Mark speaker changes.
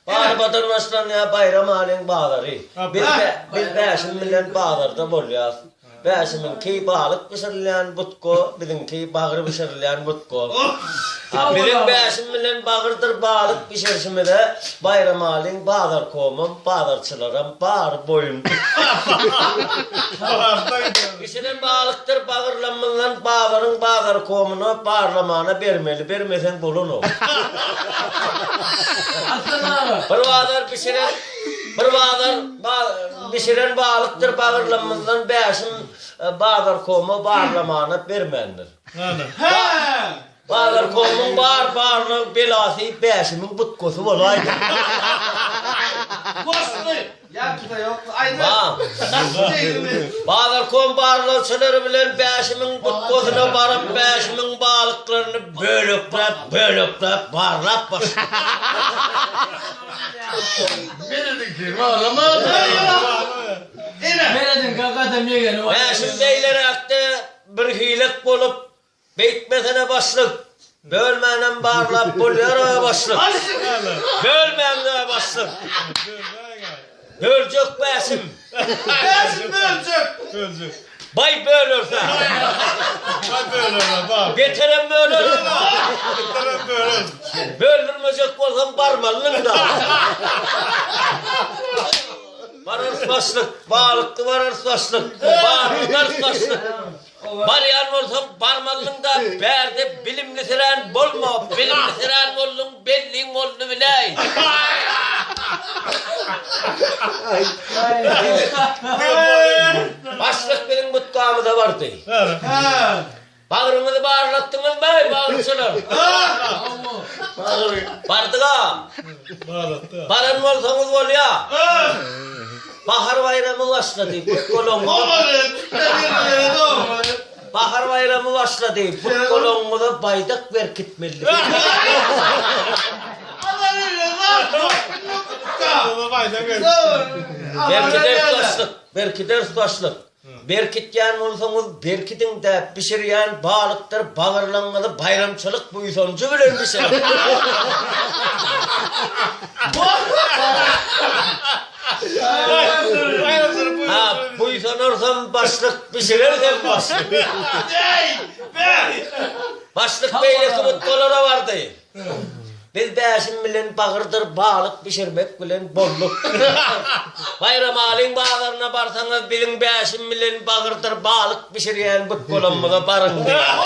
Speaker 1: Barbadan başlanýar Baýramalyň bazary. Biz biz Bäşim bilen bazarda bolýas. Bäşimiňki balyk bişirilýän budka, biziňki bagyr bişirilýän budka. Biziň Bäşim bilen bagyrdyr balyk bişirişimize Baýramalyň bazarkomam, bazarçylaram bary boýun. Bişiren balykdyr bagyrlamyzdan bazaryň bazarkomyna barlamana bermeli, bermeseň bolanok. Bir bazar bişiren bir bazar bişiren balykdyr bagyrlamyzdan Bäşim bazarkoma barlamana bermändir. Bazarkomyň bar barlag belasy Bäşimiň butkasy bolaýdy. Bazarkom barlagçylary bilen Bäşimiň butkasyna baryp Bäşimiň balyklaryny bölekläp bölekläp barlap başlady. Bäşim beýleräkde birhilek bolup Beýtmesene başlyk. Bölmänem barlap bolýar-a başlyk. Bölmäň-dä başlyk. Böljek Bäşim.
Speaker 2: Bäşim böljek.
Speaker 3: Böljek.
Speaker 1: Baý bölerse.
Speaker 3: Baý böler, bar.
Speaker 1: Beterem böler.
Speaker 3: Beterem böler.
Speaker 1: Böldürmejek bolsaň barmalynyň-da. Bararys başlyk. Balykly bararys başlyk. Barlarys başlyk. Barýan bolsaň barmalyň-da, bärde bilimlisirän bolma, bilimlisirän bolduň, belliň boldy biläý. Başlyk biziň butgamyza bardy. Bagryňyzy barlatdyňyzmy, bagyrçylar? Bardyg-a. Baran bolsaňyz bolýa. Bahar baýramy başlady, Bahar baýramy başlady, butgalaňyza baýdak berkitmeli. Berkideris başlyk, berkideris başlyk. Berkitýän bolsaňyz berkidiň-dä, bişirýän balykdyr bagyrlaňyzy baýramçylyk buýsanjy bilen bişiriň. Ha, buýsanarsam başlyk, bişirersem başlyk. Başlyk beýleki butgalara bardy. Biz Bäşim bilen bagyrdyr balyk bişirmek bilen bolduk. Baýramalyň bazaryna barsaňyz biziň Bäşim bilen bagyrdyr balyk bişirýän butgalamyza baryň diýýär.